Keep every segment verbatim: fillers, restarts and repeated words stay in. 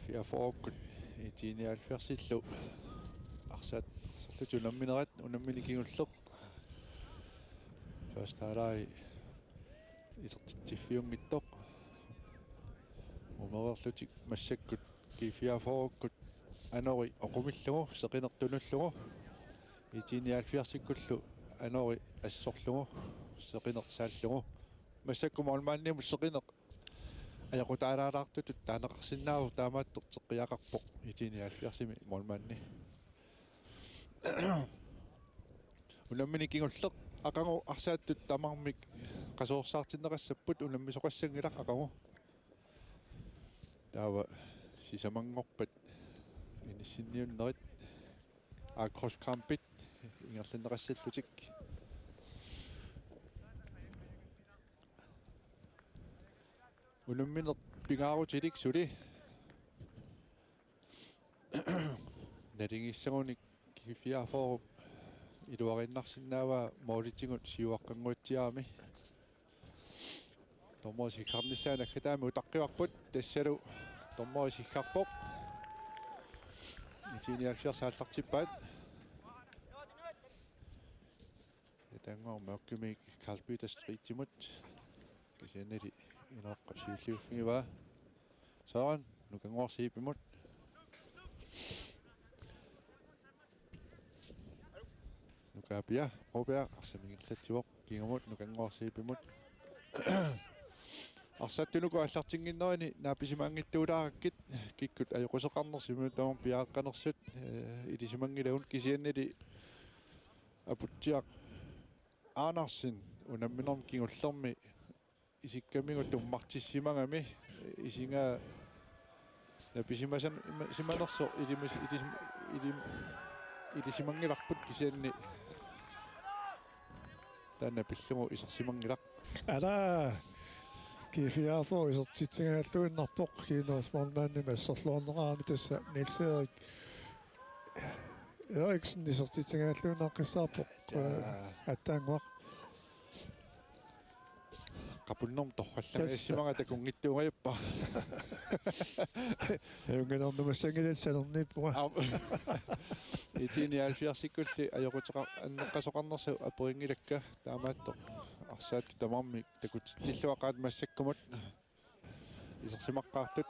G-fyrrekkut I T nioghalvfjerdsillu arsaq, arsarlutik unamminerat, unammineq kingulleq. Første halvleg isertitsiffiunngitsoq. Uumeriarlutik massakkut G-fyrrekkut anori oqumillugu, seqineq tunullugu. I T nioghalvfjerdsikkullu anori assorlugu, seqineq saallugu. Massakkut målmandimut seqineq ajoqutaalaartutut taaneqarsinnaavoq, taamaattoq teqqiaqarpoq I T nioghalvfjerdsimi målmandi. Unammineq kingulleq, aqagu arsaattut tamarmik qasuersaartinneqassapput, unammisoqassanngilaq aqagu. Taava sisamanngorpat inissinniunnerit, A-krydskampit ingerlanneqassallutik. Unammineq pingaarutilik suli. Nalingissagunik G-fyrre iluariinnarsinnaavaa målitigut siuaqqannguatsiarami. Dommeri sikkarnissaa naggataamik utaqqivarput, tassalu dommeri sikkarpoq. I T nioghalvfjerds aallartippaat. Ajannguaq Mørkemik Carl Peter Stridtimut. Kisiannili Inooqqap siulliuffigivaa. Søren, Nukannguaq Zeebimut. Nuka Pia Broberg, arsamik ingerlatsivoq, kingumut Nukannguaq Zeebimut. Arsaattut uku aallartinnginnerini naapisimaanngitsuulaarakkit, kikkut ajoquseqarnersut, imminut tamarmut piareqqanersut, eh, ilisimanngilagut, kisiannili Aputsiaq Andersen unamminermi kingullermi isikkamigut tummartissimagami, isigaa napisimasan-, ima-, simanersoq ilimis-, ilisim-, ilim-, ilisimanngilarput, kisianni taanna pillugu isersimanngilaq. Ala, G-fyrre isertitsingaalluinnarpoq, kiinnerusmornaanni masserluarneqarami, tassa Niels Erik Eriksen isertitsingaalluinnaqqissaarpoq. Jaa. Eh, attaannguaq. Qapunnermut torrallangaasimanga. Tassa. Takunngitsuugajappa. Ajunngilaq, numassanngilat salerniippunga. Aap. I T nioghalvfjerdsikkulli ajoquteqa-, anneqqasoqarnersut aperinngilakka, taamaattoq arsaattut tamarmik takutitsilluaqaat massakkumut isersimaqqaartut.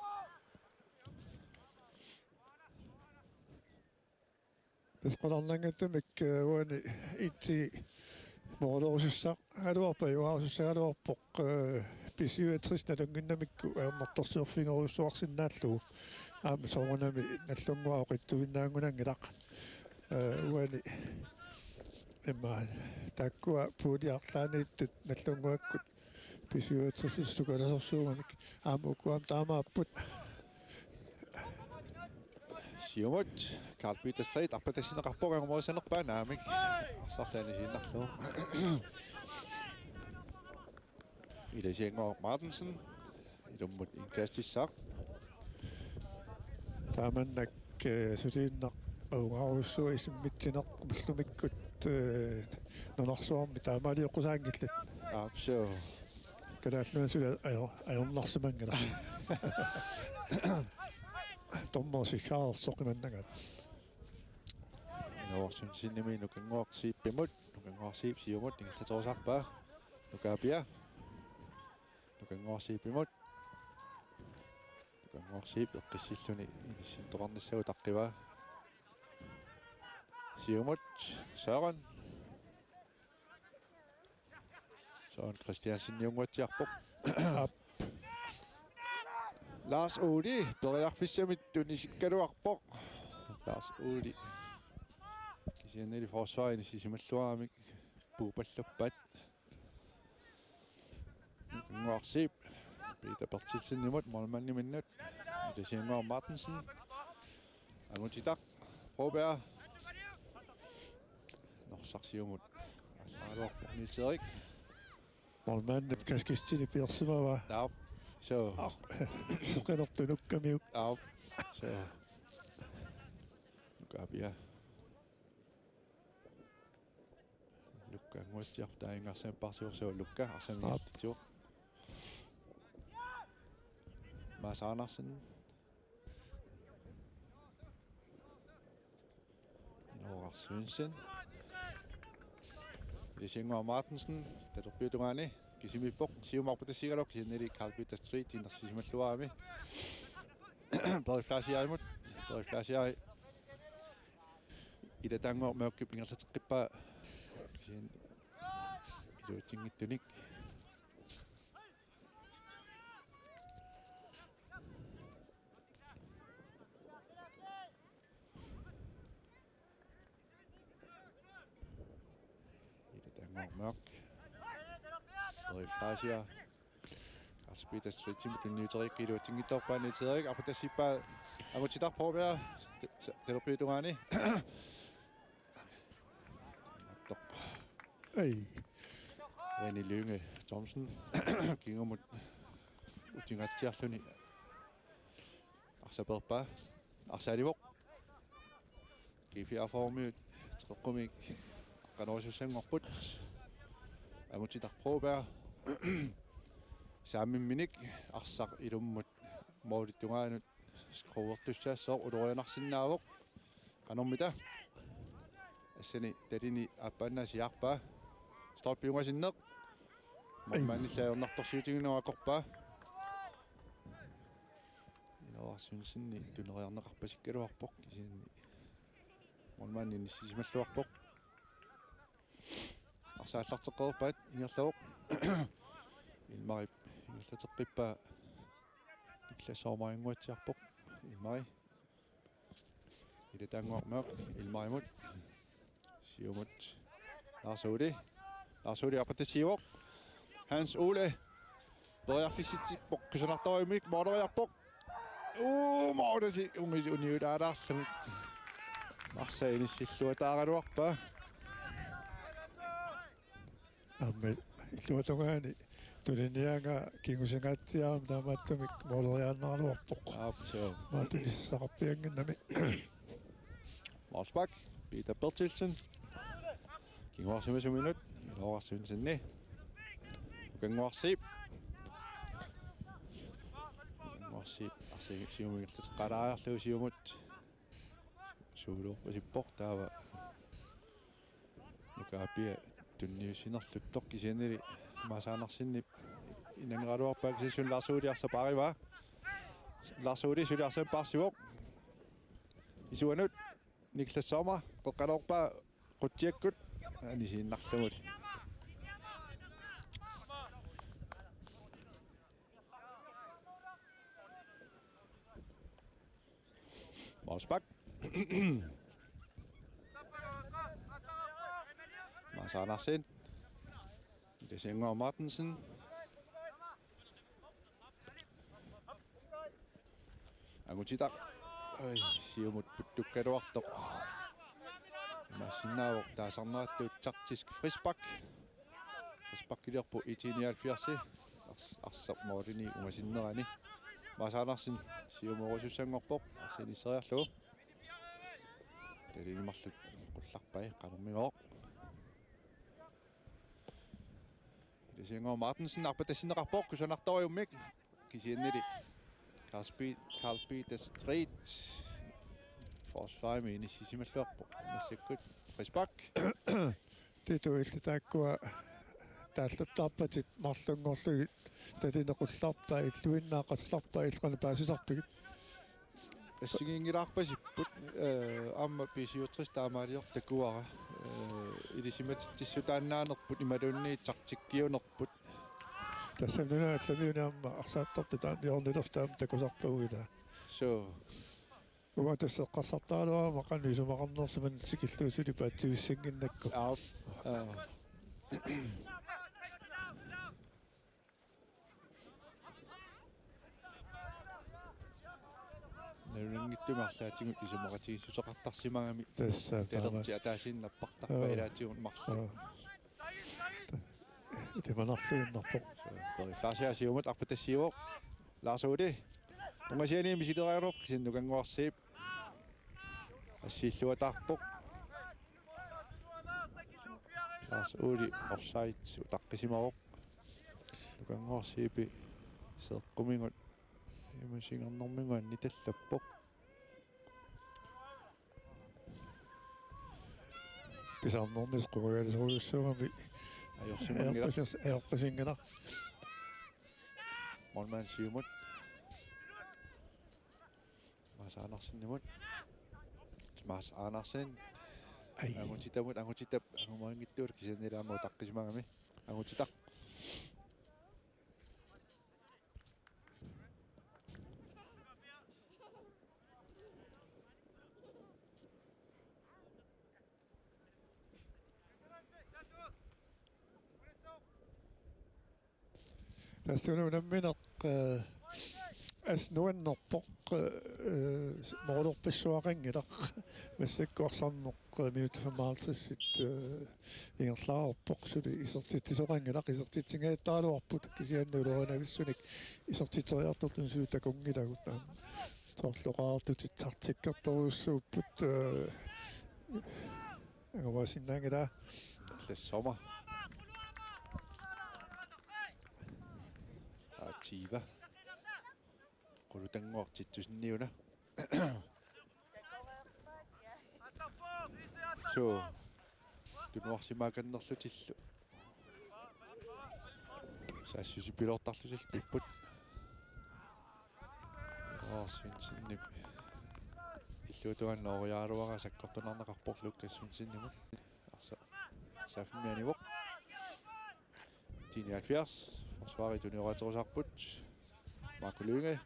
Tassa qularnanngitsumik, eh, uani I T målerusussagaluarpoq, ajugaasussagaluarpoq, eh, B syvogtres nalunnginnamikku ajornartorsiorfigerujussuarsinnaallugu. Aamma soorunami Nagdlunguaq oqitsuinnaangunanngilaq. Eh, uani immaqa taakkua puljit arlaanniittut Nagdlunguakkut B syvogtres sukalasorsuugamik, aamma ukua aamma taamaapput. Siumut, Carl Peter Strid, arpatassinneqarpoq, angumerisanerpaa? Naamik. Arsarlu anisiinnarlugu. Ilasiannguaq Martinsen. Ilummut indkastissaaq. Taamannak, eh, suliinnaq ajugaarussua isimmitsineq ullumikkut, eh, nunarsuarmi taamaalioqqusaanngillat. Aap, suu. Kalaallit Nunaat suli ajo-, ajornarsimanngilaq. Dommeri sikkaarsoq imannagaat. Inuarsunsinimi Nukannguaq Zeebimut, Nukannguaq Zeeb siumut ingerlaterusarpaa. Nuka Pia. Nukannguaq Zeebimut. Nukannguaq Zeeb eqqissilluni inissintoqarnissaa utaqqivaa. Siumut, Søren. Søren Christianseniunnguatsiarpoq. Aap. Lars Ole, periarfissamik tunisikkaluarpoq. Lars Ole. Kisiannili forsvarip inissisimalluaramik puupallappaat. Nukannguaq Zeeb. Peter Berthelsenimut, målmandiminnut. Ilasiannguaq Martinsen. Angutitaq. Broberg. Norsaq siumut. Aallaagaluarpoq Niels Erik. Målmandip kasketini piorsimavaa. Aap. Suu. Aap. Seqinertut nukkamiuk. Aap. Suu. Nuka Pia. Lukka Nguatsiaq taanna arsamik paarsivoq, suu, Lukka arsamik. Aap. Ingerlatsivoq. Mads Andersen. Lars Svendsen. Ilisiannguaq Martinsen, talerpiup tungaani kisimiippoq, siumut arpatassiigaluaq, kisiannili Carl Peter Street inersissimalluarami. Peri Fleischer imut, Peri Fleischer. Ilataannguaq Mørkip ingerlateqqippaa. Kisianni iluatsinngitsunik. Ilataannguaq Mørk. Peri Fleischer. Carl Peter Streetimut tunniuteriikkaat iluatsinngitsoorpaa, Niels Erik arpatassiippaa, angutitaq Broberg. Talerpiup tungaani. Attoq. Ei. René Lynge Thomsen. Kingumut utingaatsiarluni. Arsaq peerpaa. Arsaq anivoq. G fire-formiut teqeqqumiik qanoq isussanngorput. Angutitaq Broberg. Saammimminik arsaq ilummut målip tungaanut skruertussaassooq, ulorianarsinnaavoq. Qanormita? Assani talini aappaannaasiarpaa. Stolpip ungasinneq. Målmandillu ajornartorsiutigineq akorpaa. Ilaa, Svendsenip tuneriarneqarpasikkaluarpoq, kisianni målmandi inissisimalluarpoq. Arsaq aallarteqqippaat, ingerlavoq. Ilmarip ingerlateqqippaa. Niklas Sommer angutaatsiarpoq. Ilmari. Ilataannguaq Mørk, Ilmarimut. Siumut. Lars Ole. Lars Ole arpatassiivoq. Hans Ole. Periarfissitsippoq, kusanartorujummik måleriarpoq. Uu, målisi ungisi uniulaalaarlugit. Arsaq inissilluataaraluarpaa. Aamma illuatungaani tuniniaanga kingusingaatsiarami taamaattumik måleriaannaraluarpoq. Aap, suu. Maattunissaaqarpiannginnami. Målspark, Peter Berthelsen. Kinguarsimasuminut, Lars Svendsenip. Nukannguaq Zeeb. Nukannguaq Zeeb, arsaq siumut ingerlateqqaalaariarlugu siumut. Suuluorpasippoq taava. Nukaapia tunniussinerluttoq, kisiannili Maas Andersenip inangeraluarpaa, kisianni Lars Ole arsaq paarivaa. Lars Ole suli arsaq paarsivoq. Isuanut Niklas Sommer qeqqanoorpaa qutsiakkut anisiinnarlugulu. Målspark. Maas Andersen. Ilisiannguaq Martinsen. Angutitaq. Ai, siumut puttukkaluartoq. Imaassinnaavoq taasarneratut taktisk frispark. Frisparkiliorpoq I T nioghalvfjerds. Ars-, arsaq målini ungasinnerani. Maas Andersen siumoorusussanngorpoq. Arsaq inisseriarlugu. Talini marluk qullarpai, qanormigooq. Ilisiannguaq Martinsen arpatassinneqarpoq kusanartorujummik. Kisiannili Carl Pe-, Carl Peter Street forsvarimi inissisimalluarpoq. Massakkut frispark. Titu, illit taakkua taallattaarpatit marlunngorlugit, talini qullarpai, illuinnaat qallarpai, illit qanoq paasisarpigit? Assigiinngilaarpasipput, eh, aamma B syvogtres taamaaliortoq takuara. Eh, ilisimatitsissutaannaanerput imaluunniit taktikkiunerput. Tassami nuna allamiuni aamma arsaattartut taanna hjørnertut aamma takusarpagut ilaa. Suu. Uanga tassa eqqarsartaraluarama qanoq isumaqarnersoq, maanna tikillugu suli paatsivissanngilakka. Aap. Aa. Nalunanngitsumik arlaatigut isumaqatigiissuteqartarsimagami. Tassa taama. Talertit ataasiinnaq nappartarpaat. Aa. Ilaatigut marluk. Aa. Ilimanarluinnarpoq. Peri Fleischer siumut arpatassiivoq. Lars Ole. Ungasiani misileriarlugu, kisianni Nukannguaq Zeeb assiilluataarpoq. Lars Ole offside utaqqisimavoq. Nukannguaq Zeeb seeqqumigut imaluunniit singernermigut annitallappoq. Pisarnermik qungujussuugami. Ajorsimanngilaq. Ajorpasing-, ajorpasinnginnaq. Målmand siumut. Mads Andersenimut. Mads Andersen. Ai. Angutittamut, Angutitap angumarinngittuullu kisianni aamma utaqqisimagami. Angutitaq. Tassuuna unammineq, eh, assut nuannerpoq, eh, moororpassuaqanngilaq, massakkut arsarneq, eh, minutsit femoghalvtreds, eh, ingerlaarpoq, suli isertitsisoqanngilaq, isertitsinngikkaluarput, kisianni ulorinavissunik isertitseriartortut suli takunngilagut. Soorlu oqaatigisartikkertorujussuupput, eh, angumaasinnaanngilaq. Lasse Sommer. Atsiva. Qulutannguaq Tittusinniuna. Suu. Tunuarsimaakannerlutillu. Saassussipiloortarlutillu tipput. Lars Svendsenip illuatungaanut nooriaraluaraa sakkortunarneqarpoq Lukas Svendsenimut. Arsa-, saaffimmik anivoq. T nioghalvfjerds. Forsvarit tunioraterusarput. Marco Lynge.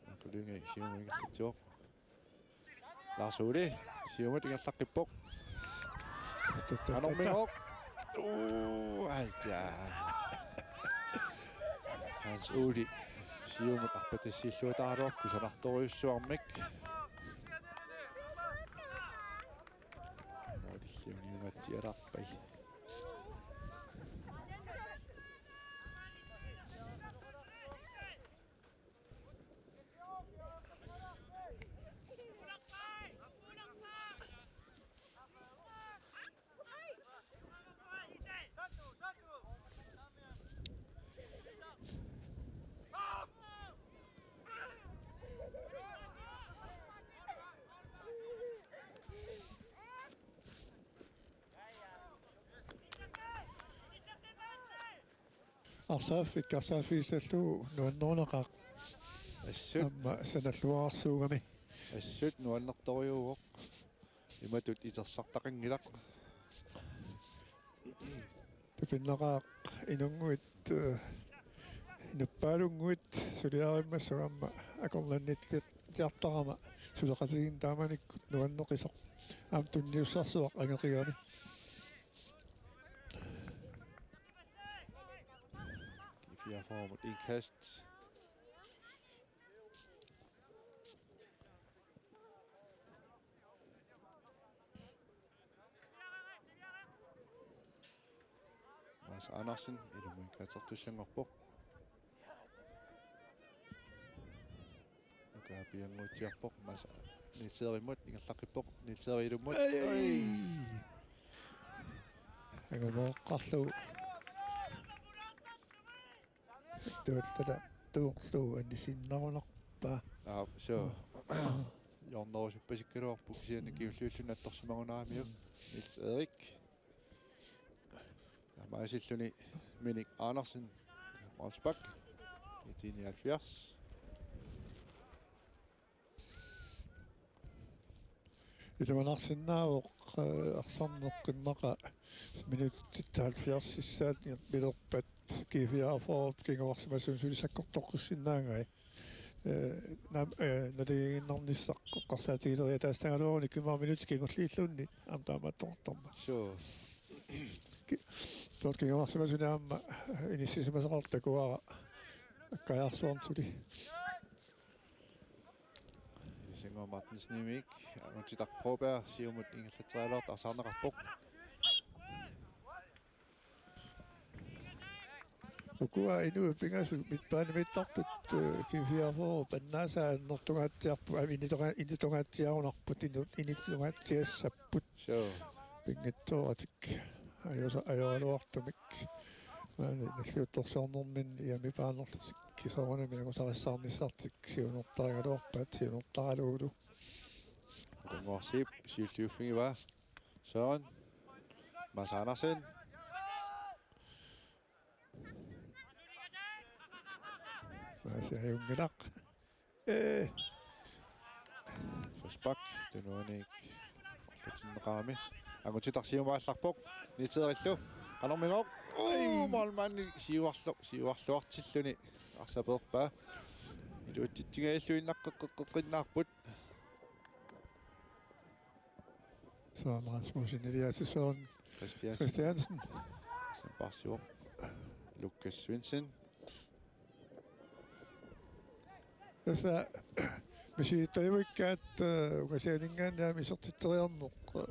Marco Lynge siumut ingerlatsivoq. Lars Ole, siumut ingerlaqqippoq. Anormingoq. Uu, ai, ja. Hans Ole, siumut arpatassiilluataaraluarpoq kusanartorujussuarmik. Målilli uniunngatsialaarpai. Arsaaffik, arsaaffik sallu nuannerunaqaaq. Assut. Aamma sanalluarsuugami. Assut nuannertorujuuvoq. Imatut itersartaqanngilaq. Tupinnaqaaq inunnguit, eh, inuppaalunnguit suliarimmassuk aamma akornannitsiartarama suleqatigiinneq taamanikkut nuanneqisoq. Aamma tunniussarsuaq angeqigami. G fireogfyrre mod indkast. Mads Andersen, ilummut katertussanngorpoq. Nuka pianguutsiarpoq, Mads Niels Erimut, ingerlaqqippoq, Niels Eri ilummut. Ai, ai. Ai. Angumooqqarlugu. Tuallata tuorlugu anisinnerunarpaa. Aa, suu. Hjørnerusuppasikkaluarpoq kisianni kingulliulluni attorsimagunaramiuk. Niels Erik. Taamaasilluni Minik Andersen. Målspark. T nioghalvfjerds. Ilimanarsinnaavoq, eh, arsarneq immaqa minutsit halvfjerdsissaat pilerpat G fireogfyrre kinguarsimasunik suli sakkortoqqissinnaangai. Eh, nam-, eh, naligiinnarnissaq eqqarsaatigileriataassaagaluaruni immaqa minutsit kingulliilluunniit aamma taamaattoqartarmata. Suu. Ki-, soorlu kinguarsimasunik aamma inissisimasoqartoq takuara Kajarsuarn suli. Ilisinnguaq Martinsenimit, Angutitaq Broberg, siumut ingerlatseriaraluartoq arsaarneqarpoq. Ukua inuit pingasut midtbanemittartut, eh, G fireogfyrre pannaasaa annertungaatsiarput, aamma initunga-, initungaatsiarunarput, inu-, initungaatsiassapput. Suu. Pinngitsooratik. Ajosa-, ajoraluartumik. Maani nalliuttorsiornerminni iami paanerlutik soorunami angusarissaarnissartik siunertarigaluarpaat siunertaralugulu. Ukanguarsiip siulliuffigivaa. Søren. Mads Andersen. Mads ajunngilaq. Eh. Frispark, tunuaniik. Arlutinneqarami. Angutitaq siumut aallarpoq. Niels Erik. Qanormigooq. Uu, målmandi siuarlu-, siuarluartilluni. Arsaq peerpaa. Iluatsitsingajalluinnaqqeqqeqqinnaarput. Søren Rasmussen, Elias Søren Christiansen. Christiansen. Sampaarsivoq. Lukas Svendsen. Tassa misilittajuikkaat, eh, ungasianinngaanniit isertitseriarneq. Eh,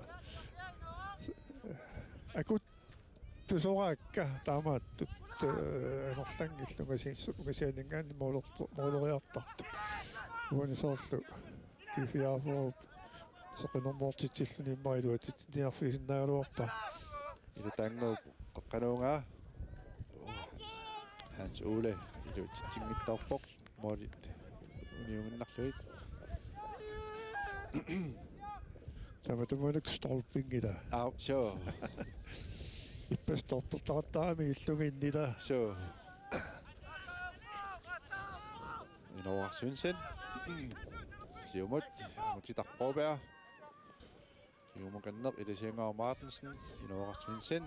akut tusoraakka taamaattut, eh, amerlanngillat ungasiassut ungasianinngaanniit moolorto-, mooloriartartut. Uani soorlu G F A-p seqinermoortitsilluni immaqa iluatsitsinniarfigisinnaagaluarpaa. Ilutaannguup qeqqanuungaa. Hans Ole iluatsitsinngitsoorpoq. Målit uniunnginnarlugit. Tamatumuunakkut stolpinngilaq. Aa, suu. Ippassaq stolpertaqattaarami illuginnila. Suu. Inooraq Svendsen. Siumut, Angutitaq Broberg. Siumukanneq Ilisiannguaq Martinsen, Inooraq Svendsen.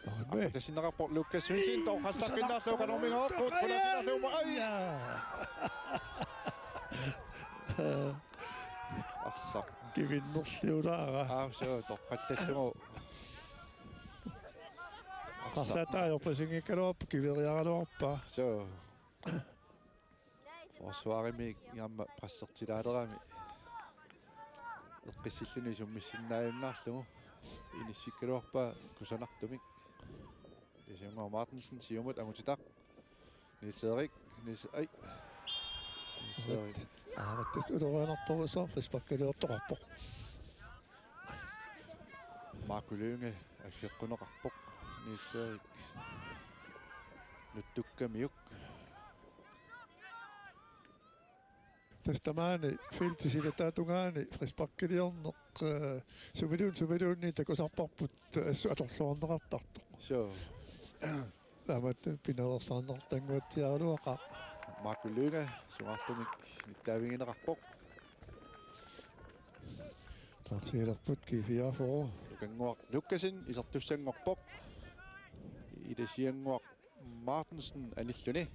Aamma. Tasinneqarpoq Lukas Svendsen, torrallaqqinnarlugu qanormigooq, qulatinnarlugu, ai! Arsaq. Kivinnerliulaara. Aa, suu, torrallallugu. Arsaq. Arsaq ajorpasinngikkaluarpoq, kiveriaraluarpaa. Suu. Forsvarimi aamma pressertilaalerami. Eqqissilluni summissinnaajunnaarlugu. Inissikkaluarpaa kusanartumik. Ilisiannguaq Martinsen siumut Angutitaq. Niels Erik. Niels, ai. Niels Erik. Aavat tassa ulorianartorujussuarmik frisparkiliortoqarpoq. Marco Lynge aggeqquneqarpoq. Niels Erik. Nuttukkamiuk. Tassa tamaani feltip silataatungaani frisparkiliorneq, eh, sumiluun-, sumiluunniit takusarparput, eh, assut atorluarneqartartoq. Suu. Taamatut pinaveersaarneqartannguatsiaraluaqaaq. Marco Lynge sungaartumik nittaavigineqarpoq. Taarsiilerput G F A-p. Nukannguaq Lukassen isertussanngorpoq. Ilisiannguaq Martinsen anilluni.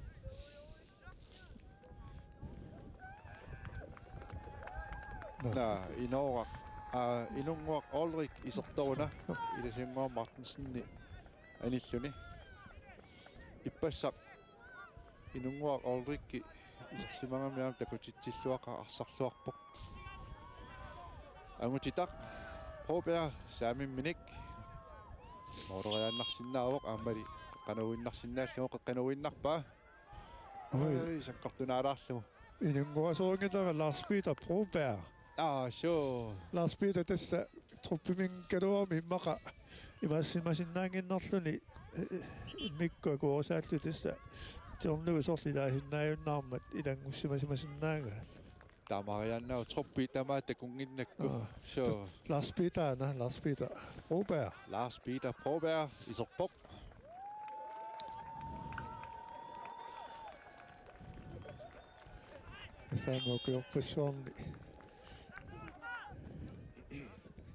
Naa. Naa, Inooraq. Aa, Inunnguaq Ulrik isertoruna. Ilisiannguaq Martinsen anilluni. Ippassaq Inunnguaq Ulrik isersimagami aamma takutitsilluaqaaq arsarluarpoq. Angutitaq Broberg saamimminik. Mooleriaannarsinnaavoq aammali qeqqanuinnarsinnaallugu qeqqanuinnarpaa. Oi. Ai, sakkortunaalaarlugu. Inunnguasorinngitara Lars Peter Broberg. Aa, suu. Lars Peter tassa truppiminngaanniit immaqa imaassinnaannginnarluni, eh, immikkut akuerisaallutik tassa tiornugu soorlu ilaasinnaajunnaarmat ilanngussimasimasinnaagaat. Taamariaannaavoq truppi tamaat takunnginnakku. Aa, suu. Lars Peter, aana, Lars Peter Broberg. Lars Peter Broberg iserpoq. Tassami ukiorpassuarni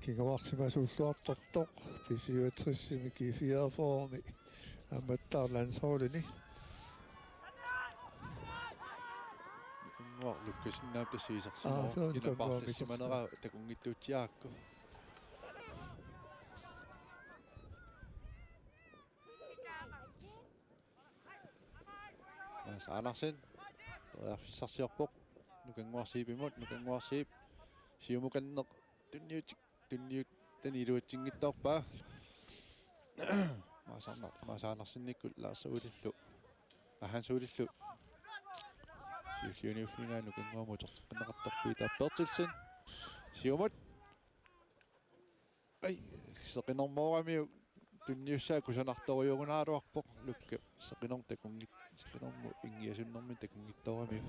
kinguarsimasuulluartartoq B syvogtres-imi G fireogfyrre-mi aammattaaq landsholdini. Inunnguaq Lukassen aamma tassa isersimavoq. Aa, suu, kinapaarsimanera takunngittuutsiarakku. Mads Andersen. Periarfissarsiorpoq. Nukannguaq Zeebimut, Nukannguaq Zeeb. Siumukanneq. Tunniutik, tunniut, tani iluatsinngitsoorpaa. Maasarna-, Maas Andersenikkut Lars Olillu. Hans Olillu. Siulliuniuffigaa Nukannguamut uterteqqinneqartarpoq Peter Berthelsen. Siumut. Ai, seqinermooramiuk tunniussaa kusanartorujuugunaraluarpoq Lukke. Seqinermut takunngit-, seqinermut inngiasunnermini takunngitsooramiuk.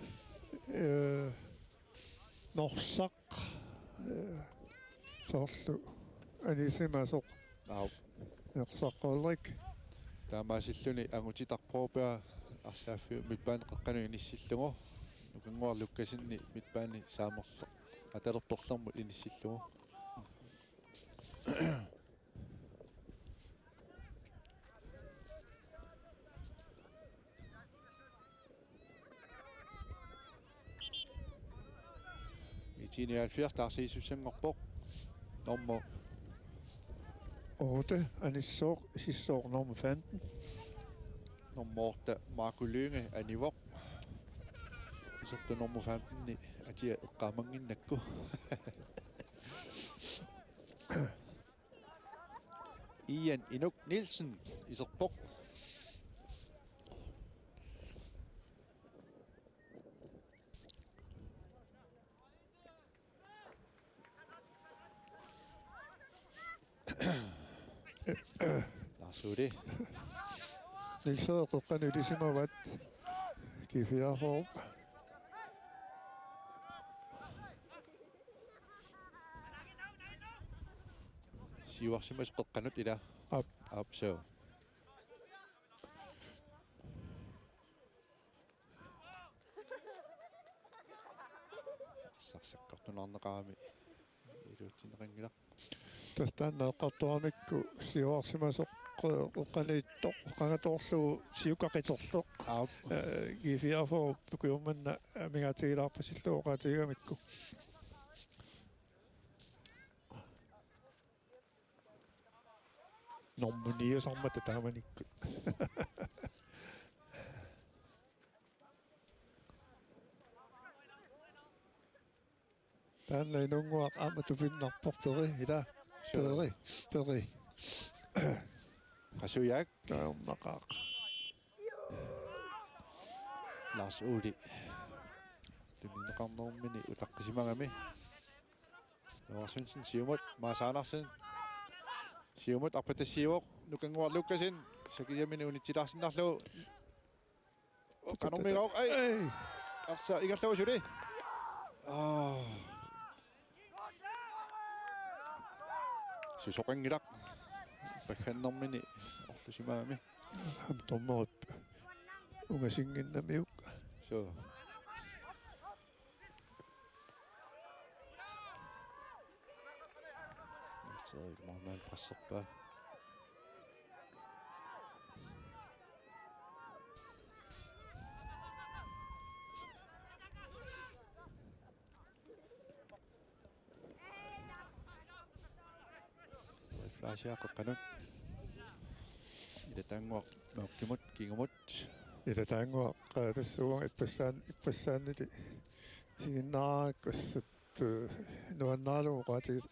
Ee, Norsaq eh, soorlu anisimasoq. Aap. Nequsaqquulrik. Taamaasilluni angutitaq Poopia arsaaffiup midtbane qeqqanut inissillugu. Nukannguaq Lukasenip midtbane saamerleq atalerperlermut inissillugu. IT nioghalvfjerds Lars Jesussenngorpoq. Nummer otte, anissooq, sissooq nummer femten. Nummer otte, Marco Lynge, anivoq. Isertut nummer femten-i atia eqqaamannginnakku. Ian Inuk Nielsen iserpoq. Lars Ole. Niels Frederik qeqqanut ilisimavat. G fireogfyrre. Siuarsimasoq qeqqanut ila. Aap. Aap, suu. Sarsarseqqartunaarneqarami iluatsinneqanngilaq. Tassa taanna eqqartoramikku siuarsimasoq qeqqaniittoq qangatoorlugu siukka qiterlugu. Aap. Eh, G fireogfyrre Kujummannga amigaatigilaarpasillugu oqaatigigamikku. Nummer ni-usarmata taamanikkut. Taanna inunnguaq aamma tupinnarpoq, Peri, ila. Suu. Peri, Peri. Qasujaak. Taamaqaaq. Lars Ole. Tunineqarnermini utaqqisimagami. Lars Svendsen siumut, Mads Andersen. Siumut arpatassiivoq, Nukannguaq Lukasen. Sakiamini unitsilaarsinnarlugu. Qanormigooq, ai. Ei. Arsa ingerlavoq suli. Aa. Susoqanngilaq. Paggannermini orlusimagami. Ham dommerip ungasinnginnamiuk. Suu. Niels Erik Moormann presserpaa. Flashiaq qeqqanut. Ilataannguaq Nuukkimut, kingumut. Ilataannguaq, aa, tassa uanga ippassaan-, ippassaanili isiginnaarakkit assut, eh, nuannaralugu oqaatigis-,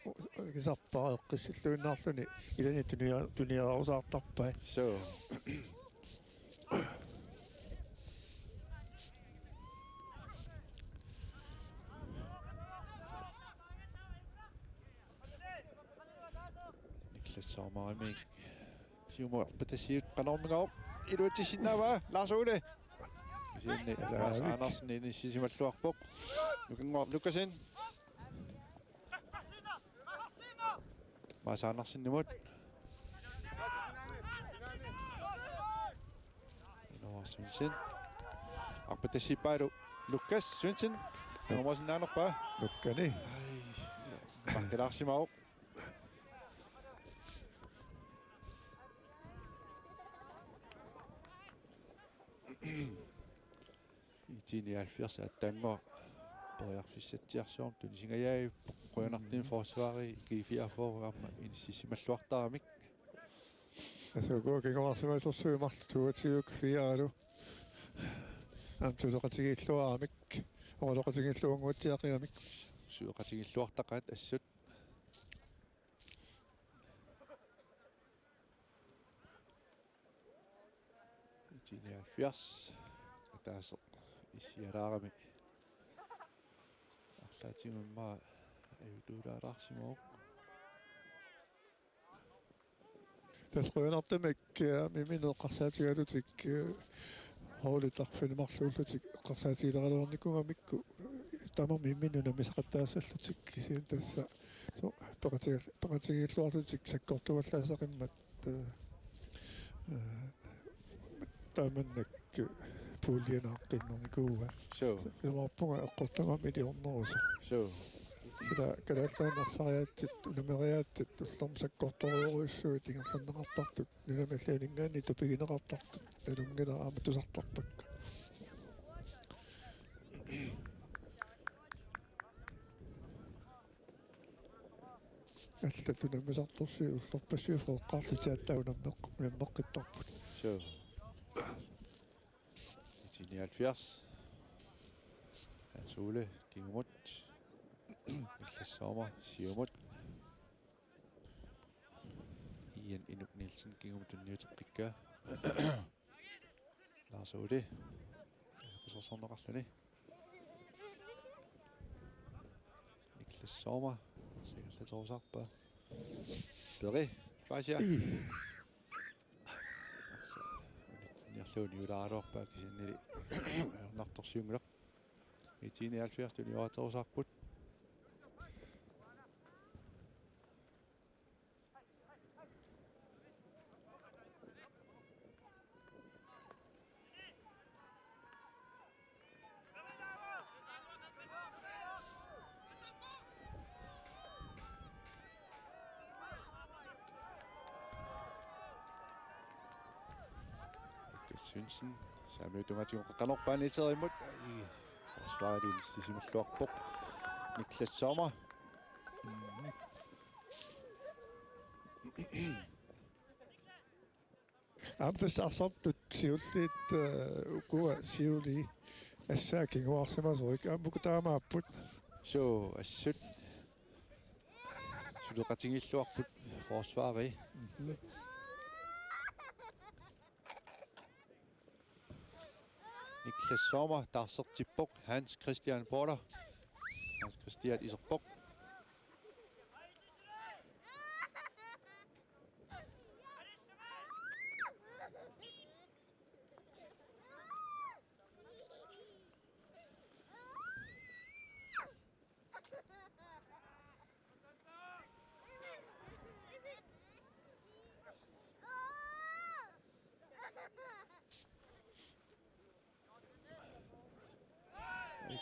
-gisarpara eqqissilluinnarluni ilani tunia-, tuniarusaartarpai. Suu. Niklas Sommerimi siumut arpatassiivoq, qanormigooq iluatsissinnaavaa, Lars Ole. Kisianni Mads Andersen inissisimalluarpoq. Nukannguaq Lukasen. Mads Andersenimut. Inuar Svendsen. Arpatassiippaalu Lukas Svendsen. Nummersinnaanerpaa. Lukkani. Ai. Markilaarsimavoq. IT nioghalvfjerds aatsaannguaq periarfissatsiarsuarmik tunisingajaavippoq, qujanartumik forsvari G fireogfyrre aamma inissisimalluartaramik. Tassa ukua kinguarsimasorsuit marluk toogtyve fire-lu. Aamma suleqatigiilluaramik. Oqaloqatigiilluannguatsiaqigamik. Suleqatigiilluartaqaat assut. IT nioghalvfjerds ataaseq issialaarami. Arlaatigut immaqa ajutuulaalaarsimavoq. Tassa qujanartumik, eh, imminut eqqarsaatigalutik, eh, holdit arfineq-marluullutik eqqarsaatigileraluarnikuugamikku, eh, tamarmik imminnut unammisaqattaassallutik kisianni tassa so-, peqatigiil-, peqatigiilluarlutik sakkortuallaasaqimmat, eh, eh, taamannak puulianaaqqinnernikua. Suu. Isumaqarpunga eqqortumammi iliornerusoq. Suu. Ila Kalaallit Nunaanni arsariaatsit, unameriaatsit ullormut sakkortorujorujussuit ingerlanneqartartut, nunamilliuninngaanniit tupigineqartartut, nalunngilara aamma tusartarpakka. Allat unammisartorsuit ullorpassuit Frederikkip aatsaat unammeq-, unammeqqittarput. Suu. Nitten nioghalvfjerds. Hans Ole kingumut. Niklas Sommer siumut. Ian Inuk Nielsen kingumut tunniuteqqikkaa. Lars Ole. Kusersorneqarluni. Niklas Sommer. Singerlaterusaarpaa. Peri. Fleischer. Tassa. Unitsinniarlugu niulaaraluarpaa kisiannili. Ajornartorsiunngilaq. Nitten nioghalvfjerds tunioraterusaarput. Lukas Svendsen, saamiutungaatigut qanorpaani iterimut. Ai, forsvarit inissisimulluarpoq. Niklas Sommer. Aamma tassa arsartut siulliit, eh, ukua siulii assaat kinguarsimasorik. Aamma uku taamaapput. Suu, assut. Suleqatigiilluarput forsvari. Mhm. Niklas Sommer taarsertippoq, Hans Christian Porter. Hans Christian iserpoq.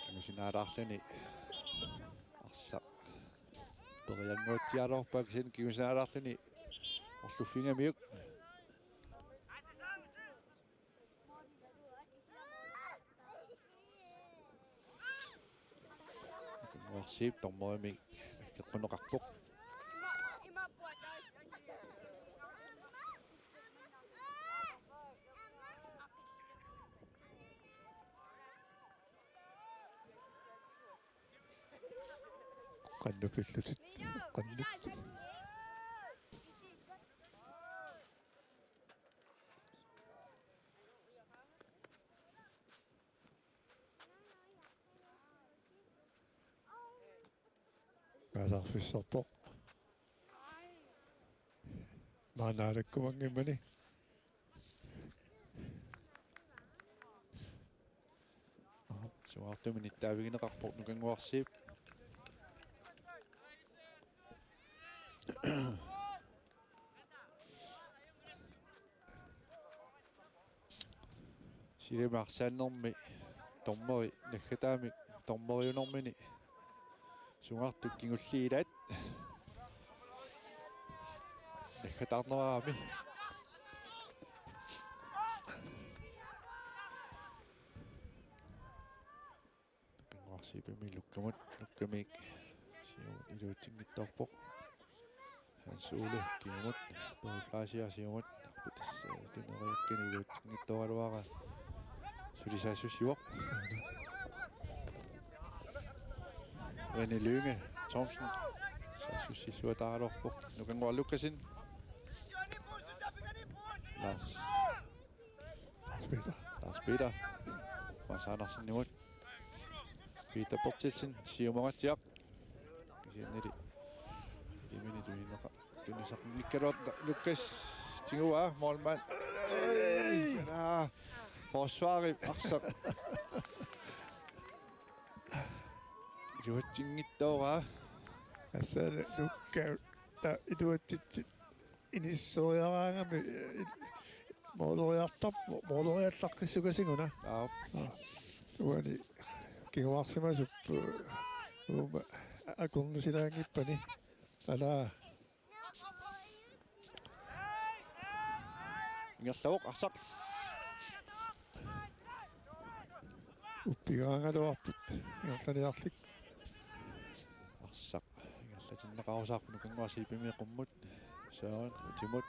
Kingusinaalaarluni arsaq perianguatsiaraluarpaa kisianni kingusinaalaarluni orluffigamiuk. Nukannguarsiip dommerimik aggeqquneqarpoq. Qanoq pillutit? Qanoq? Kaasarfissarpoq. Maanna alakkumanngimmani. Sungaartumik nittaavigineqarpoq Nukannguarsiip. Silami arsaannermi dommeri naggataamik dommeriunermini sungaartut kingulliit ilaat naggataarnerarami. Nukannguarsiipimmi Lukkamut, Lukkamik siumut iluatsinngitsoorpoq. Hans Ole kingumut, Peri Fleischer siumut, tassa tuneriakkani iluatsinngitsooraluara sulisaassussivoq. René Lynge Thomsen saassussilluataaraluarpoq. Nukannguaq Lukassen. Lars. Lars Peter. Lars Peter. Mads Andersenimut. Peter Berthelsen, siumut angaatsiaq. Kisiannili ilimini tunineqa-, tunisaqanngikkaluartoq Lukas tiguaa, målmand. Aa, forsvarip arsaq. Iluatsinngitsoorpaa. Assale Lukka ta iluatsitsit inisseriaraangami, eh, mooleriartarpoq, mooleriallaqqissukasiguna. Aap. Aa, uani kinguarsimasup, eh, uuma akornusilaanngippani. Ala. Ingerlavoq arsaq. Uppigaangaluarput ingerlaniarlik. Arsaq ingerlatinneqarusaarpoq Nukannguaq Zeebimit qummut. Søren utimut.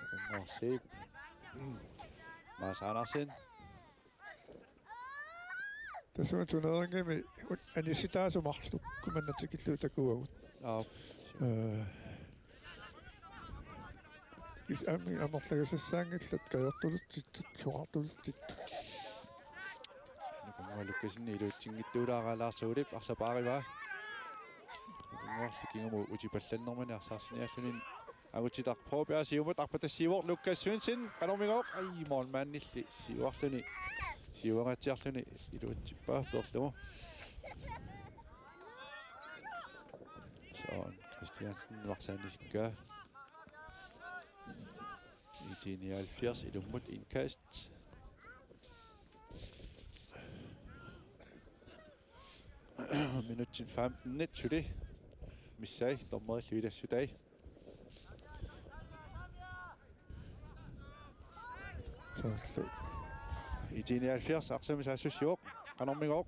Nukannguaq Zeeb. Mads Andersen. Tassa turnerinngimi anissitaasut marluk manna tikillugu takuagut. Aap. Eh, kis-, am-, amerlagisassaanngillat kajortulutsittut, soqartulutsittut. Nukannguaq Lukaseni iluatsinngitsoorpaa, Lars Olip arsaq paarivaa. Nukannguarlu kingumut utipallannermini arsaarsinnaallugu. Angutit Poopia siumut arpatassiivoq Lukas Svendsen, qanormigooq, ai, målmandilli siuarluni, siuangaatsiarluni iluatsippaa peerlugu. Søren Christiansen arsaannisikkaa. I T nioghalvfjerds ilummut indkast. Minutsit femten nitten suli. Missai, dommerillu ilassutai. Soorlu. I T nioghalvfjerds arsamik saassussivoq. Qanormigooq.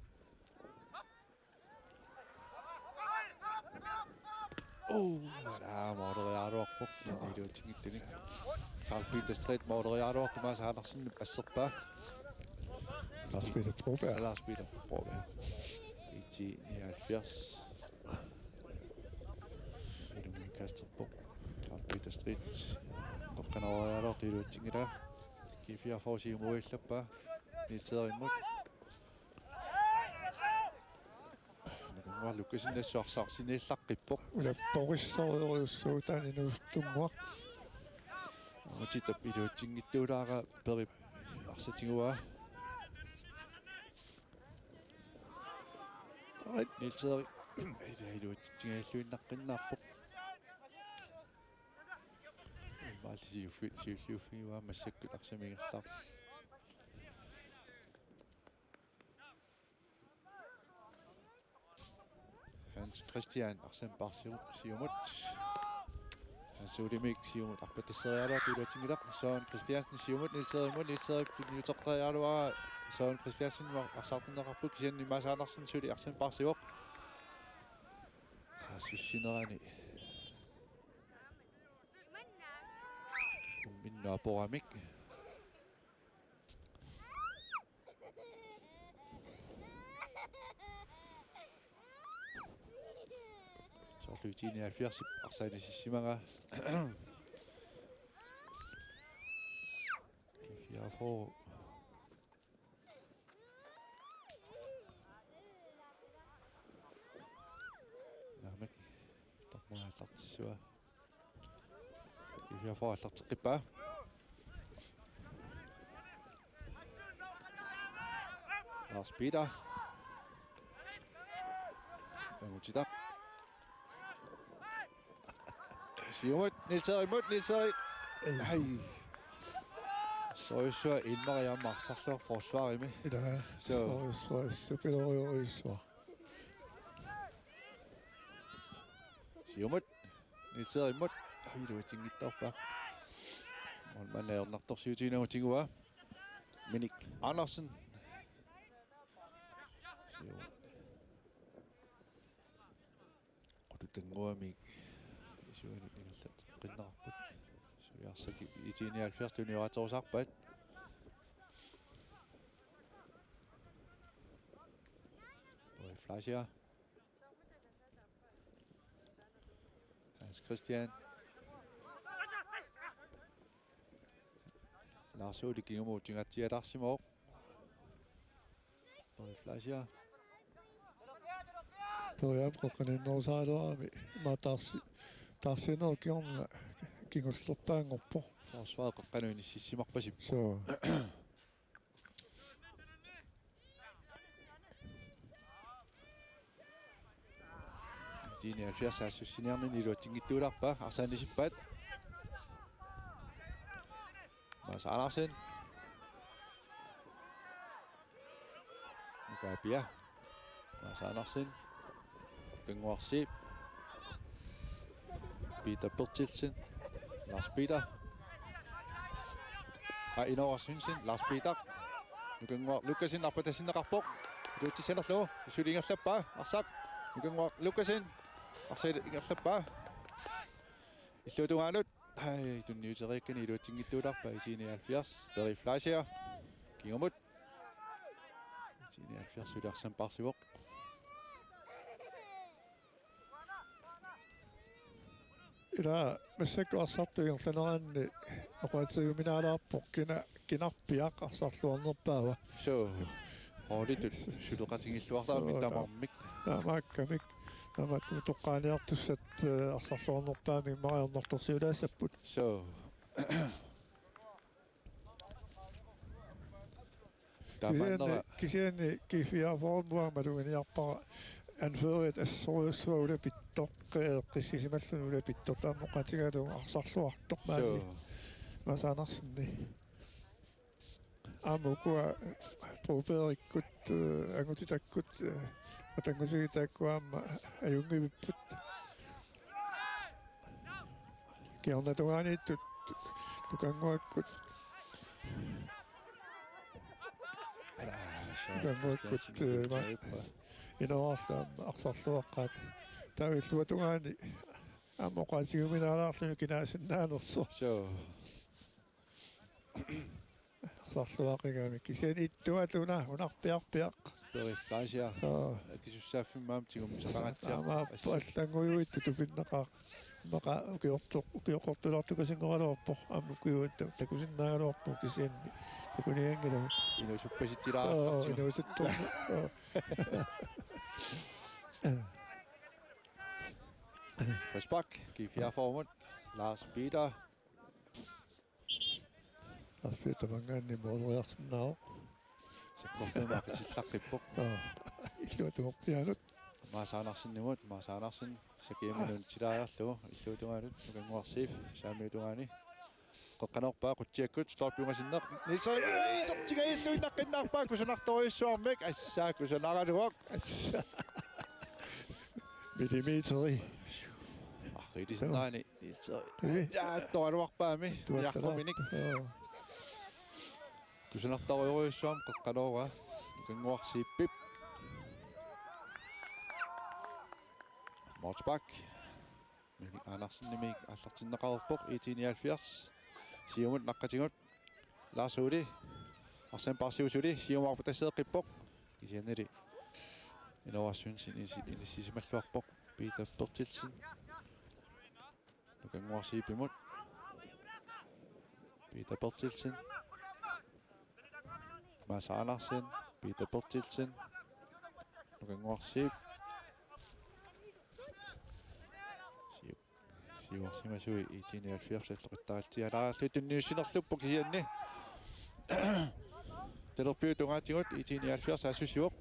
Oh, aa, mooleriaraluarpoq. Iluatsinngitsunik. Carl Peter Street mooleriaraluartoq, Mads Andersen asserpaa. Lars Peter Broberg. Lars Peter Broberg. I T nioghalvfjerds. Ilumut indkasterpoq. Carl Peter Street. Qoqqaneriaraluartoq iluatsinngilaa. G fireogfyrre siumuillappaa. Niels Erimut. Nukannguaq Lukasen assut arsaarsinnaallaqqippoq. Ulapporissorujussuuvoq taanna inuusuttunnguaq. Angutit iluatsinngitsoorpaa, Perip arsaq tiguaa. Ait. Niels Erik. Ila iluatsitsingajalluinnaqqinnaarpoq. Imaalli siuffi-, siulliuffigivaa massakkut arsamik ingerlaarpoq. Hans Christian, arsamik paarsivoq siumut. Hans Olimik siumut arpatasseriaraluartoq iluatsinngilaq. Søren Christiansen siumut Niels Erimut, Niels Erik tunniuteqqeriaraluaraa. Søren Christiansen arsaartinneqarpoq, kisianni Mads Andersen suli arsamik paarsivoq. Saassussinerani. Imminnut aporamik. Soorlu I T nioghalvfjerds arsaannissimagaa. G fireogfyrre. Naamik. Dommeri aallartissavaa. G fireogfyrre aallarteqqippaa. Lars Peter. Angutitaq. Siumut, Niels Erik, Niels Erik. Ai. Soorujussuaq Ilmari aamma arsarluarpoq forsvarimi. Ila, so. Soorujussuaq, supiloriorujussuaq. Siumut, Niels Erimut, iluatsinngitsoorpaa. Målmand ajornartorsiutiginagu tiguaa. Minik Andersen. Siumut. Qututannguamik isuanut ingerlateqqinneqarput. Suli arsaq I T nioghalvfjerds tunioraatsorusaarpaat. Boje Fleischer. Hans Christian. Lars Ole kingumut tiguatsialaarsimavoq. Boje Fleischer. Boje aamma qoqqaniinnerusaraluarami. Ima taarsi-, taarsiinerup kingorna kingullerpaanngorpoq. Forsvar qoqqanut inississimarpasippoq. Suu. IT-nioghalvfjerds saassussiniarnini iluatsinngitsuulaarpaa, arsaq anisippaat. Mads Andersen. Nuka Pia. Mads Andersen. Nukannguaq Zeeb. Peter Berthelsen. Lars Peter. Aa, Inooraq Svendsen. Lars Peter. Nukannguaq Lukassen arpatassinneqarpoq. Iluatsissanerlugu. Suli ingerlappaa. Arsaq. Nukannguaq Lukassen. Arsaq ingerlappaa. Illuatungaanut. Ai, tunniuteriakkani iluatsinngitsuulaarpaa IT-nioghalvfjerds. Peri Fleischer. Kingumut. IT-nioghalvfjerds suli arsamik paarsivoq. Ila massakkut arsartut ingerlaneranni oqaatigiuminaalaarpoq kina kinarpiaq arsarluarnerpaava. Suu. Holditut suleqatigilluartarami. Suu, tamarmik. Taamaakkamik. Taamaattumik toqqaaniartussat, eh, arsarluarnerpaamik immaqa ajornartorsiulaassapput. Suu. Kisianni, taamaannera kisianni G fireogfyrre-mut uanga maluginiarpara anførerit assorujussuaq ulapittoq, eh, eqqissisimalluni ulapittoq, taama oqaatigalugu arsarluartoq maani. Suu. Mads Andersen. Aamma ukua Brobergikkut, eh, Angutitakkut, eh, qatanngutigiit taakku aamma ajunngivipput. Kingornatungaaniittut Nukannguakkut. Nukannguakkut, eh, ma-, Inoorarlu aamma arsarluaqqaat. Taava illuatungaani aamma oqaatigiuminaalaarluni kinaasinnaanersoq. Suu. Arsarluaqigami kisianni ittuatuna unarpiarpiaq. Peri Fleischer. Joo. Akisussaaffimmut aamma tigummisaqangatsiarpoq. Aamma appa allanngujuit tutupinnaqaaq. Immaqa ukiortoq, ukioqortulaartukasinngoraluarpoq. Aamma ukiuit ta-, takusinnaagaluarpoq kisianni. Takunianngilagut. Inuusuppasitsilaartartigu. Joo, inuusuttorpoq. Joo. Frispark, G fireogfyrre-mut. Lars Peter. Lars Peter tamangaanniit mooleriarsinnaavoq. Sakkortuumik aqitillaqqippoq. Aa, illuatungorpiaanut. Mads Andersenimut, Mads Andersen, sakiamminut unitsilaajarlugu, illuatungaanut, Nukannguaq Zeeb, saamiutungaani. Qeqqanoorpaa, qutsiakkut, stolpe ungasinneq. Niels Erik, isertiga illuinnaqqinnaarpaa, kusanartorujussuarmik, assaa, kusanaraluaq. Assaa. Millimeteri. Arriilisinnaani. Ilse. Ee? Jaa, toraluarpaami. Tuassalaarpoq. Niaqquminik. Joo. Kusanartorujussuarmik qeqqanoora. Nukannguaq Zeebip. Målspark. Minik Andersenimit aallartinneqareerpoq, IT-nioghalvfjerds. Siumut naqqatigut. Lars Ole. Arsamik paarsivoq suli. Siumut arpatasseeqqippoq. Kisiannili Inooraq Svendsen inisi-, inissisimalluarpoq. Peter Berthelsen. Nukannguaq Zeebimut. Peter Berthelsen. Mads Andersen. Peter Berthelsen. Nukannguaq Zeeb. Siu-, siuarsimasui IT-nioghalvfjerds alloqittaritsialaariarlugit tunniussinerlupput kisianni. Talerpiutungaatigut IT-nioghalvfjerds saassussivoq.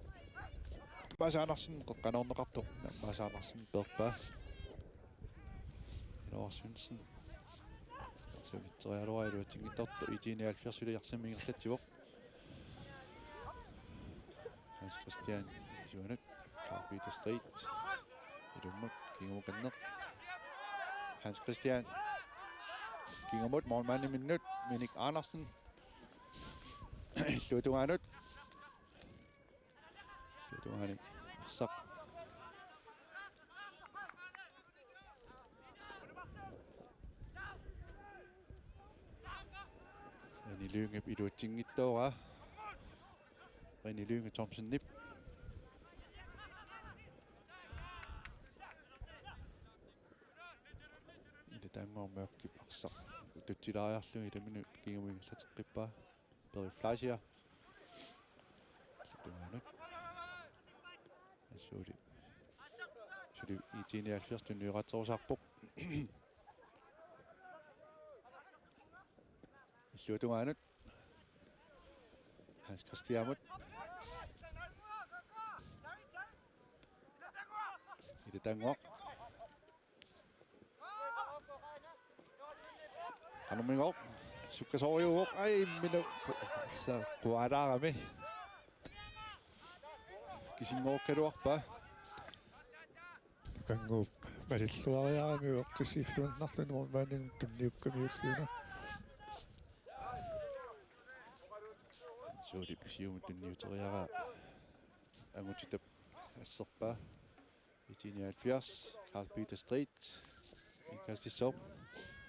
Mads Andersen qeqqanoorneqartoq. Mads Andersen peerpaa. Lars Svendsen. Saavitserealuaa iluatsinngitsoortoq, IT-nioghalvfjerds suli arsamik ingerlatsivoq. Hans Christian isuanut. Karl Peter Street. Ilummut kingumukanneq. Hans Christian. Kingumut målmandiminnut. Minik Andersen. Illuatungaanut. Illuatungaani arsaq. René Lyngep iluatsinngitsoorpaa. René Lynge Thomsenip. Ila taanna Mørkip arsaq. Ututsilaariarlugu ilaminut kingumut ingerlateqqippaa. Peri Fleischer. Tungaanut. Suli. Suli IT-nioghalvfjerds tunniuteqarusaarpoq. Illuatungaanut. Hans Christianimut. Ila taanna. Qanormigooq, sukkasoorujussuuvoq, ai, imminut, sa quaalaarami. Kisinngorukkaluarpaa. Nukannguup malilluariaramiuk eqqissilluinnarluni målmandinut tunniukkamiullugu. Suulip siumut tunniuteriaraa Angutitap asserpaa. I T nioghalvfjerds, Carl Peter Street. Indkastissaaq.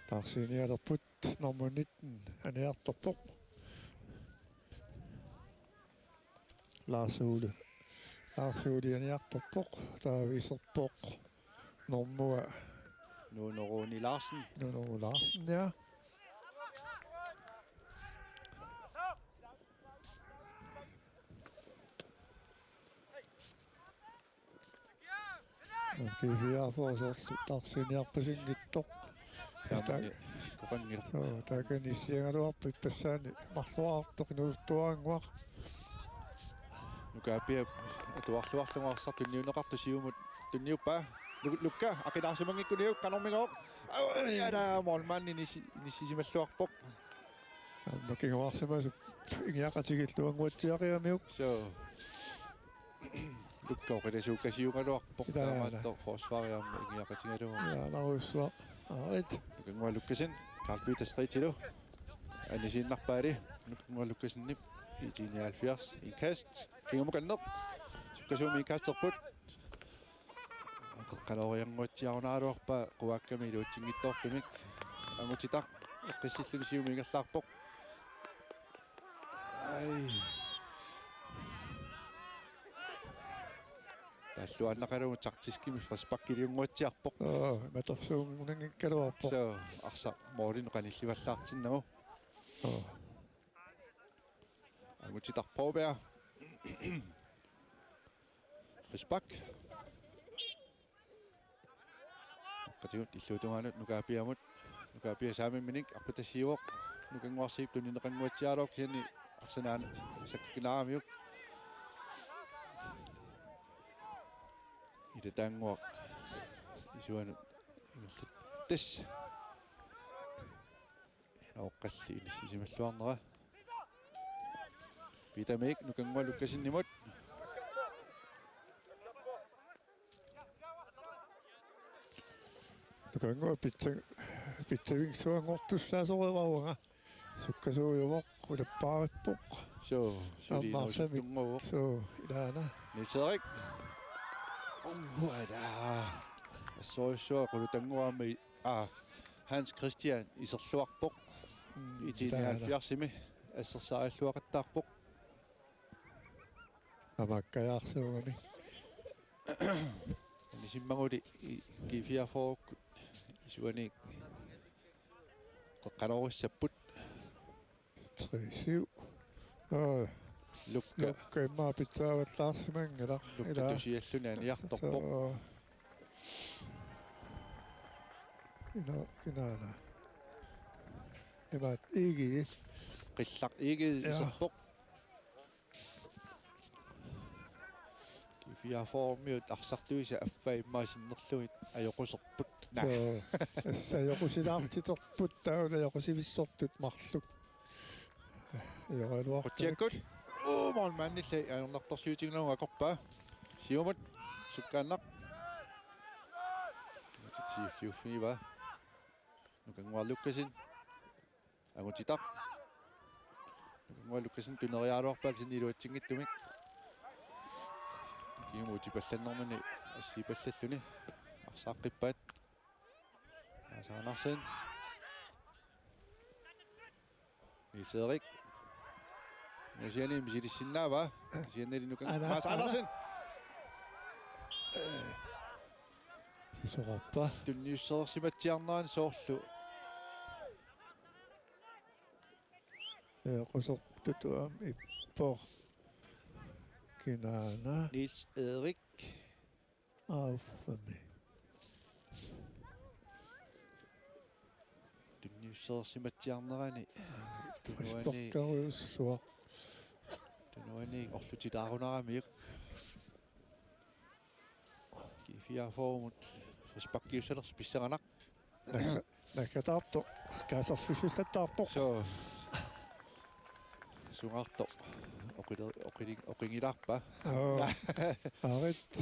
Taarsiinialerput nummer nitten aniartorpoq. Lars Ole. Lars Ole aniartorpoq. Taava iserpoq. Nummer. Nuno Roni Larsen. Nuno Larsen, ja. G fire-foor soorlu taarsiiniarpasinngitsoq. Taamani isikkoqanngilaq. Soo, taakani issiagaluarpoq ippassaani marluartoq inuusuttuarannguaq. Nuka Apiap atuarluarlugu arsaq tunniunneqartoq siumut tunniuppaa. Lu-, Lukka, aqilaarsimanngikkunik qanormigooq. Au, ja, målmandi inissi-, inissisimalluarpoq. Aamma kinguarsimasup ingiaqatigilluannguatsiaqigamiuk. Soo. Lukka oqilasuukasiugaluarpoq. Ilaa, ilaa. Taamaattoq forsvari aamma ingiaqatigalugu. Ilaa, naruussuaq. Aarit. Nukannguaq Lukkasen, Carl Peter Streetilu. Anisiinnarpaali. Nukannguaq Lukkasenip. I T nioghalvfjerds. Indkast. Kingumukanneq. Sukkasuumik indkasterput. Qeqqanooriannguatsiarunaraluarpaa quaakkami iluatsinngitsoortumik. Angutitaq eqqissilluni siumut ingerlaarpoq. Ai. Talluaannaqalugu taktiskimik frisparkiliunnguatsiarpoq. Oo, matorsuunngikkaluarpoq. Soo, arsaq målinut qanillivallaartinnagu. Oo. Angutitaq prøver. Frispark. Qatigut illuutungaanut Nuka Apiamut. Nuka Apia saamimminik arpatassiivoq. Nukannguarsiip tunniunneqannguatsiaraluarpoq kisianni arsanaan sakkukinaaramiuk. Ilataannguaq isuanut ingerlat. Tassa. Oqqalli inissisimalluarnera. Pitamik Nukannguaq Lukkasenimut. Nukannguaq pitsa-, pitsaviussuanngortussaasoq uanga. Sukkasuujuvoq, ulappaarippoq. Soo, suli aamma arsamik inuusuttunnguuvoq. Soo, ilaana. Niels Erik. Uala. Assorujussuaq Qulutannguaq aamma i-, aa, Hans Christian iserluarpoq. Mm, I T nioghalvfjerdsimi assersaarilluaqattaarpoq. Amakkajaarsuugami. Anisimmagulik i-, G fireogfyrre-kkut isuaniit qeqqanoorissapput. Tre syv. Aa, Lukka. Lukka immaqa pitsaavallaarsimanngilaq. Lukka ilaa. Tusialluni aniartorpoq. Soo. Ila kinaana. Imaat Egede. Qillaq Egede. Ja. Iserpoq. G fireogfyrre-miut arsartuisa affaa immaqa sinnerlugit ajoquserput. Naa. Soo, tassa ajoqusilaartiterput taava ajoqusivissortut marluk. Ajoraluartut. Qutsiakkut. Uu, målmandilli ajornartorsiutiginermut akorpaa. Siumut sukkaannaq. Siiffiuffigivaa. Nukannguaq Lukkasen. Angutitaq. Nukannguaq Lukkasen tuneriaraluarpaa kisianni iluatsinngitsumik. Kingumut utipallannermini assiipallalluni. Arsaaqqippaat. Maasa Andersen. Niels Erik. Nusiani misilissinnaavaa. Siannali Nuka. Ana. Maasa Andersen. Sisorarpa. Tunniussereersimatsiarnerani soorlu. Ee, qusortut aamma ippoq. Kinaana. Niels Erik. Auffami. Tunniussereersimatsiarnerani. Tunuani. Frisparkerujussuaq. Tunuani orlutilaarunaramiuk. G fireogfyrre-mut frisparkiussanersoq pissanganaq. Nakka-, Naggataartoq kaasarfissullattaarpoq. Suu. Sungaartoq. Oqili-, oqili-, oqingilaarpa. Oo. Aarit.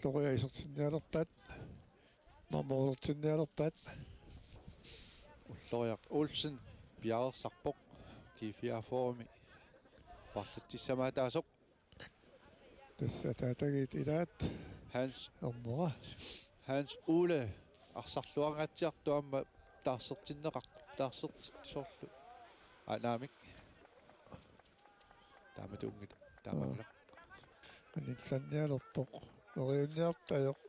Ulloriaq isertinnialerpaat. Mamoortinnialerpaat. Ulloriaq Olsen piareersarpoq. G fireogfyrremi paarlatsissamaataasoq. Tassa ataatagiit ilaat. Hans. Ernera. Hans Ole arsarluarngaatsiartoq aamma taarsertinneqar-, taarsertit soorlu. Aa, naamik. Taamatuunngilaq. Taamanngilat. Anillannialerpoq. Neriunniarta ajoq.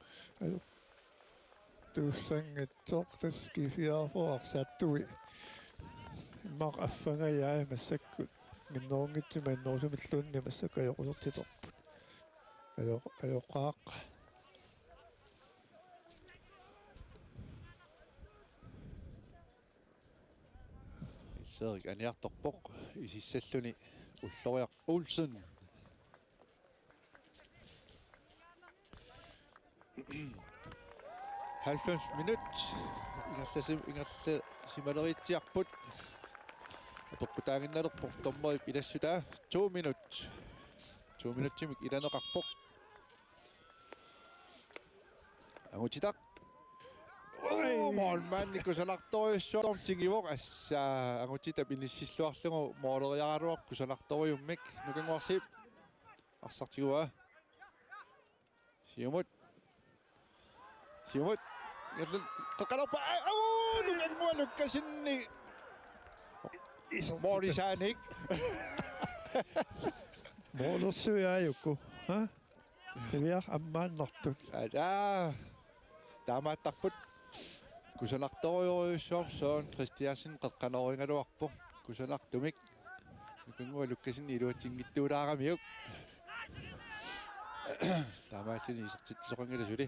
Ajoq. Tuussanngitsoq tassa G fireogfyrre arsaattui. Immaqa affangajai massakkut. Minnerunngitsumik annerusumilluunniit massakkut ajoqusertiterput. Ajo-, ajoqaaq. Niels Erik aniartorpoq isissalluni Ulloriaq Olsen. Halvfems minut. Ingerlasim-, ingerlasimaleriitsiarput. Apeqqutaaginnalerpoq dommerip ilassutaa. To minut. To minutsimik ilaneqarpoq. Angutitaq. Oo, målmandi kusanartorujussuarmik tingivoq, assa Angutitap inissilluarlugu måleriaraluarpoq kusanartorujummik. Nukannguarsiip arsaq tiguaa. Siumut. Siumut. Qeqqalerpa. Au, Nukannguaq Lukassenip målisaanik. Målersuit aajuku. Ha? Qiviaq ammaannartut. Aa, taamaattarput. Kusanartorujussuarmik Søren Christiansen qeqqanorigaluarpoq. Kusanartumik. Nukannguaq Lukassen iluatsinngitsuulaaramiuk. Taamaalluni isertitsisoqanngilaq suli.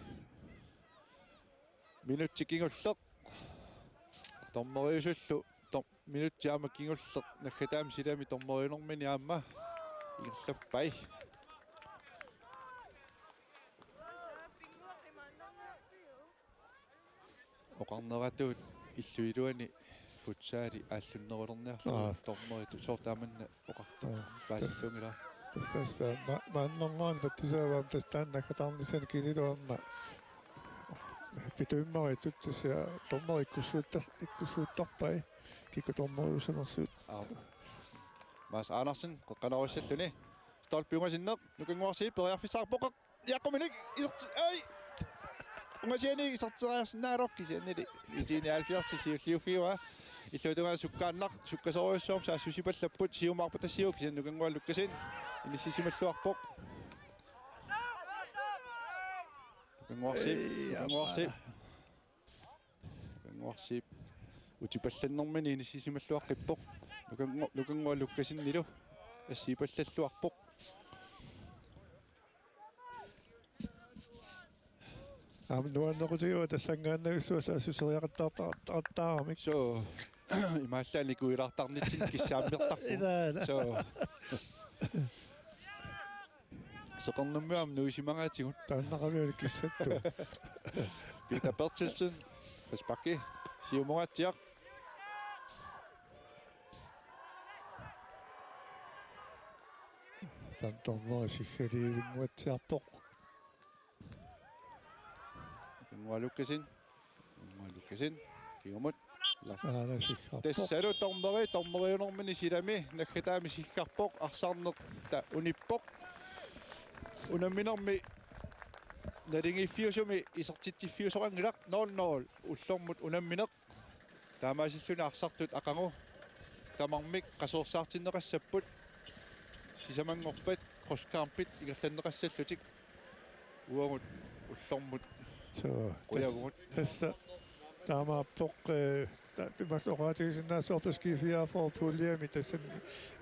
Minutsi kingulleq. Dommeriusullu. Dom-, minutsi aamma kingulleq. Naggataami silami dommeriunermini aamma. Ingerlappai. Oqarneratut illup iluani futsali aallunnerulerniarlugu. Aa. Dommeritut soorlu taamanna oqartoq. Aa. Paasissuunngilaq. Tassa, tassa ma-, maannarnerani pattisaavaam tassa taanna naggataarnissani kisilu aamma. Pituimmaritut tassa dommeri ikkussuuttar-, ikkussuuttarpai kikkut dommeriusanersut. Aa. Mads Andersen, qeqqanorissalluni. Stolpe ungasinneq, Nukannguarsiip periarfissaqarpoq. Jaqquminik iserti-, ai! Ungasianik iserteriarsinnaaneroq kisiannili. Nitten nioghalvfjerds siulliuffigaa. Illuatungaa sukkaannaq, sukkasoorujussuarmik saassussipallapput, siumaarput tassiu kisianni Nukannguaq Lukassen inissisimalluarpoq. Nukannguarsiip, ei, Nukannguarsiip. Nukannguarsiip utipallannermini inissisimalluaqqippoq. Nukanngu-, Nukannguaq Lukassennilu assiipallalluarpoq. Aamma nuannequtigaara tassanngaannavissua saassusseriaqattaartarattaarami. Suu, imaallaat nikuilaartarnitsinni kissaammertarpoq. Ilaa, ilaa. Suu. Seqernummik aamma nuisimagaatigut. Taannaqami una kissattu. Peter Berthelsen, frisparki, siumungaatsiaq. Taanna dommeri siggaliivinnguatsiarpoq. Nukannguaq Lukassen. Nukannguaq Lukassen. Kingumut. Aana siggarpoq. Tassalu dommeri, dommeriunermini silami, naggataami siggarpoq, arsarnerta unippoq. Unamminermi naligiiffiusumi isertitsiffiusoqanngilaq, nul nul, ullormut unammineq. Taamaasilluni arsartut aqagu tamarmik qasuersaartinneqassapput, sisamanngorpat krydskampit ingerlanneqassallutik uagut ullormut. Suu, qujavugut. Tas-, tassa taamaappoq, eh, ta-, imaluunniit oqaatigisinnaassavarput G fireogfyrre puljemi tassani,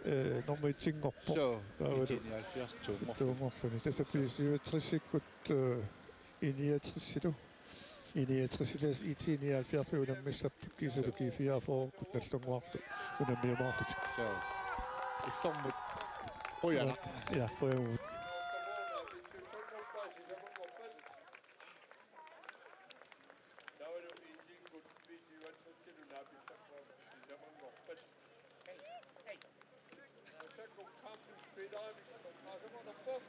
eh, nummer etsinngorpoq. Suu, taavalu nitten nioghalvfjerds toonngorluni. Toonngorluni. Tassa B syvogtresikkut, eh, I niogtresilu. I niogtres, I nioghalvfjerds unammissapput kiisalu G fireogfyrre-kkut Nagdlunguarlu unammiumaarlutik. Suu. Ullormut. Qujanaq. Ja, qujanaq. Kampen spiller, vi skal passe under fem.